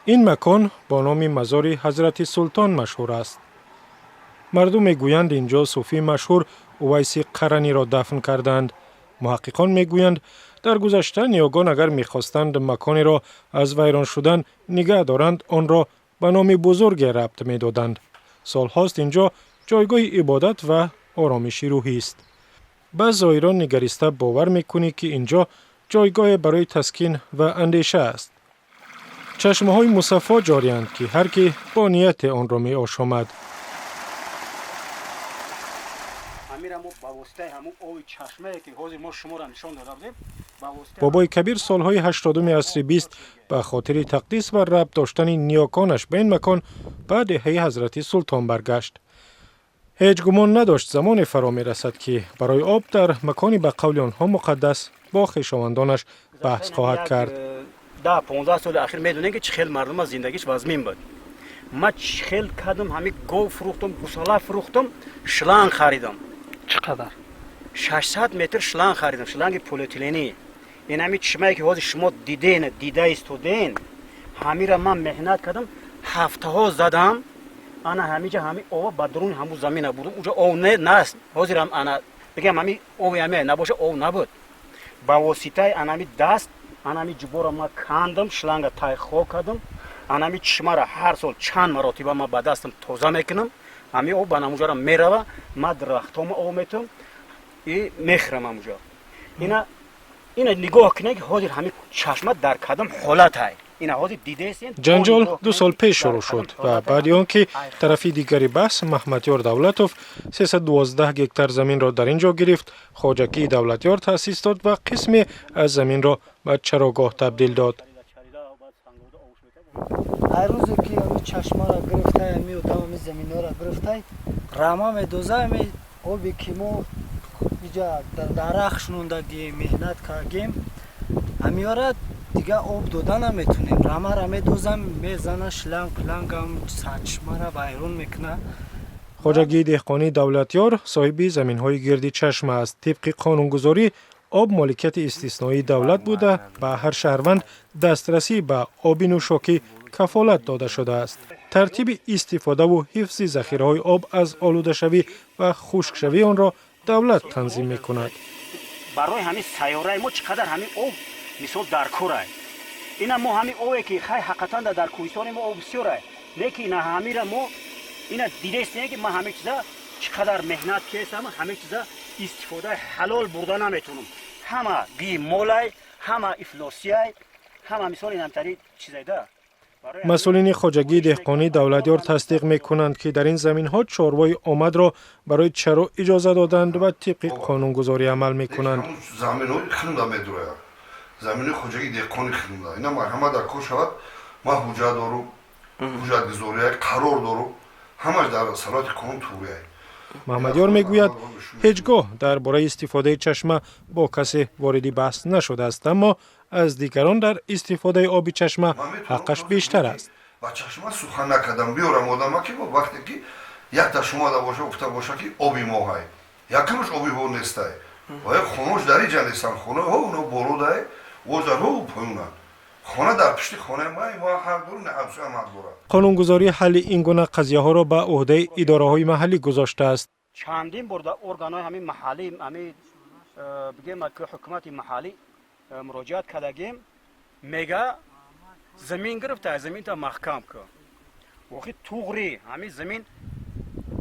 Ин макон бо номи мазори Ҳазрати Султон машҳур аст. Мардум мегӯянд, ин ҷо суфии машҳур Увайси Қараниро дафн карданд. Муҳаққиқон мегӯянд, дар гузашта ниёгон агар мехостанд маконеро аз вайрон шудан нигаҳ доранд, онро ба номи бузурге рабт медоданд. Солҳост ин ҷо ҷойгоҳи ибодат ва оромиши рӯҳист. Ба зоирон нигариста бовар мекунӣ, ки ин ҷо ҷойгоҳе барои таскин ва андеша аст. Чашмаҳои мусаффо ҷорианд, ки ҳар кӣ бо нияте онро меошомад. Ҳамира мо ба воситаи ҳамун оби чашмае, ки ҳозир мо шуморо нишон дода будем, ба воситаи Бобои Кабир солҳои 80-уми асри 20 ба хотири тақдис ва рабт доштани ниёконаш ба ин макон ба деҳаи Ҳазрати Султон баргашт. Ҳеҷ гумон надошт, замоне фаро мерасад, ки барои об дар макони ба қавли онҳо муқаддас бо хешовандонаш баҳс хоҳад кард. 10-15 соли ахир медонем, ки чӣ хел мардума зиндагиш вазмин буд. Ма чӣ хел кардам, ҳамин гов фурӯхтам, гусала фурӯхтам, шланг харидам. Чӣ қадар? 600 метр шланг харидам, шланги полиэтиленӣ. Ин ҳамин чишмае, ки ҳозир шумо диден, дида истоден, ҳамира ман меҳнат кардам, ҳафтаҳо задам. Ана ҳамиҷа ҳамин ова ба дуруни ҳамун замина бурдам. Уҷа ов наст. Ҳозирам ана бигам, ҳамин ови ҳаме набоша, ов набуд. Ба воситаи анами даст анами ҷубора ма кандам, шланга тай хок кардам. Анами чишмара ҳар сол чанд маротиба ма ба дастам тоза мекунам. Ҳамин об ба намуҷара мерава, ма дарахтома об метам и мехӯрам ҳамуҷо. Ина нигоҳ кунед, ки ҳозир ҳамин чашма дар кадом ҳолатай. Ина ҳозир дидесен. Ҷанҷол 2 сол пеш шурӯъ шуд ва баъди он ки тарафи дигари баҳс, Маҳмадёр Давлатов, 312 гектар заминро дар ин ҷо гирифт, хоҷагии Давлатёр таъсис дод ва қисме аз заминро ба чарогоҳ табдил дод. Ҳар рӯзе ки ами чашмаро гирифтай, ами одам ами заминҳоро гирифтай, рама медоза. Ами оби ки мо иҷа дар дарахт шунондагием, меҳнат кардем, амиёра дига об дода наметунем. Рамара медозам, мезана шланг плангам, чашмара вайрон мекуна. Хоҷагии деҳқонии Давлатёр соҳиби заминҳои гирди чашма аст. Тибқи қонунгузорӣ, об моликияти истисноии давлат буда, ба ҳар шаҳрванд дастрасӣ ба оби нӯшокӣ кафолат дода шудааст. Тартиби истифодаву ҳифзи захираҳои об аз олудашавӣ ва хушкшавии онро давлат танзим мекунад. Барои ҳамин сайёраи мо чӣ қадар ҳамин об мисол дар корай. Ина мо ҳамин обе, ки хай ҳақиқатан дар кӯҳистони мо об бисёрай, лекин ина ҳамира мо ина дидестем, ки ман ҳамин чиза чӣ қадар меҳнат кесам, ҳамин чиза истифодаи ҳалол бурда наметунам. Ҳама бемолай, ҳама ифлосияй, ҳама мисол инамтари чизайда. Масъулини хоҷагии деҳқонии Давлатёр тасдиқ мекунанд, ки дар ин заминҳо чорвои омадро барои чаро иҷоза доданд ва тибқи қонунгузорӣ амал мекунанд. Заминҳои хунда медурояд, замини хоҷагии деҳқони хунда. Ина марҳамат, дар кор шавад. Ман ҳуҷҷат дорум, ҳуҷҷатгузория, қарор дорум, ҳамаш дар сароити қонун туғрияй. Маҳмадёр мегӯяд, ҳеҷ гоҳ дар бораи истифодаи чашма бо касе вориди баҳс нашудааст, аммо аз дигарон дар истифодаи оби чашма ҳаққаш бештар аст. Ба чашма сухан накардам, биёрам одама, ки вақте ки якта шумо да боша, гуфта боша, ки оби мо ҳай, якумш оби мо нестай ва хонош дар иҷа нестам. Хонаҳо оно болодай, озарҳо поёнанд, хона дар пишти хонаи ма, ма ҳақ дорам, ҳамсоям ҳақ дорад. Қонунгузорӣ ҳалли ин гуна қазияҳоро ба ӯҳдаи идораҳои маҳаллӣ гузоштааст. Чандин бор дар органҳои ҳамин маҳаллӣ, ҳамин бигем, ки ҳукумати маҳаллӣ муроҷиат кардагем, мега замин гирифта, заминта маҳкам кун. Охи туғри ҳамин замин,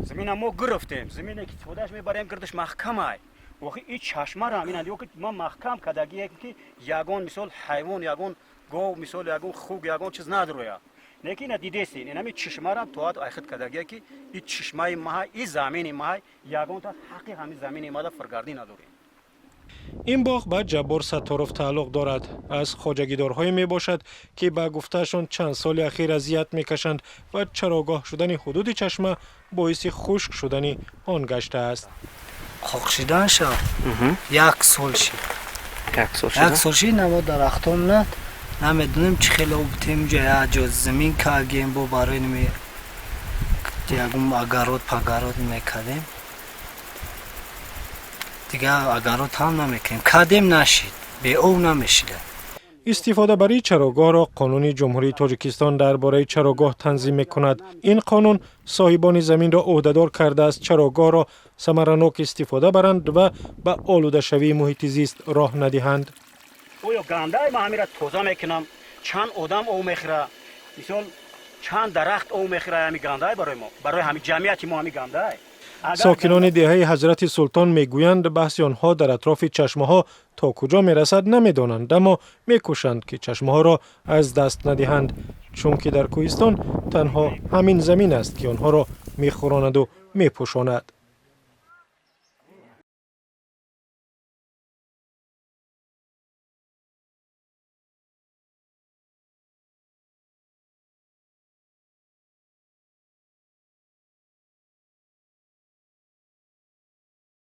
замина мо гирифтем, замине ки истифодааш мебарем, гирдаш маҳкамай. Охи и чашмара ҳамин ки ман маҳкам кардагие, ки ягон мисол ҳайвон, ягон гов, мисол ягон хук, ягон чиз надрояд. Лекин ина дидесин, ин ҳамин чишмарам тоат айхид кардагие, ки и чишмаи маҳай, и замини маҳай, ягонта ҳаққи ҳамин замини мада фиргардӣ надорем. Ин боғ ба Ҷаббор Сатторов тааллуқ дорад. Аз хоҷагидорҳое мебошад, ки ба гуфтаашон чанд соли ахир азият мекашанд ва чарогоҳ шудани ҳудуди чашма боиси хушк шудани он гаштааст. Қоқ шиданша як сол шид. Як сол. Як сол шид. Намо дарахтон намедонем чӣ хеле об тем. Ҷа як ҷо замин кардем, бо барои ними ягон огород пагарод мекардем, дигар огород ҳам намекунем. Кардем, нашид, беоб намешида. Истифодабарии чарогоҳро Қонуни Ҷумҳурии Тоҷикистон дар бораи чарогоҳ танзим мекунад. Ин қонун соҳибони заминро ӯҳдадор кардааст, чарогоҳро самаранок истифода баранд ва ба олудашавии муҳити зист роҳ надиҳанд. Оё гандаи ман ҳамира тоза мекунам, чанд одам ов мехӯра, мисол, чанд дарахт ов мехӯра, ҳами гандаи барои мо, барои ҳами ҷамъияти мо ҳами гандаи. Сокинони деҳаи Ҳазрати Султон мегӯянд, баҳси онҳо дар атрофи чашмаҳо то куҷо мерасад, намедонанд, аммо мекӯшанд, ки чашмаҳоро аз даст надиҳанд, чунки дар кӯҳистон танҳо ҳамин замин аст, ки онҳоро мехӯронаду мепӯшонад.